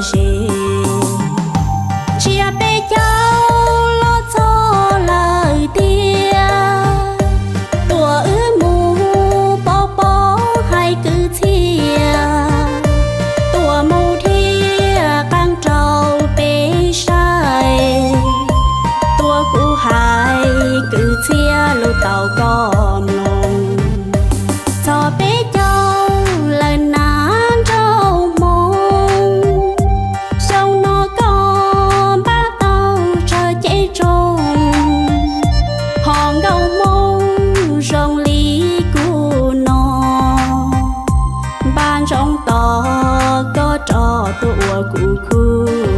Ces ntsia peb caug los txog lawm tiag, tuaj wb mus pov pob hais kwv txhiaj, tuaj mus dhia qee rau peb saib, tuaj kuv hais kwv txhiaj lus tau koj mloog. Txog peb caug lawm na nraug Hmoob, xyoo no koj npaj tau tsawg cev tsoog, ho nkauj Hmoob zoo li kuv no, npaj ntsoov tos koj rov tuaj ua kuv khub.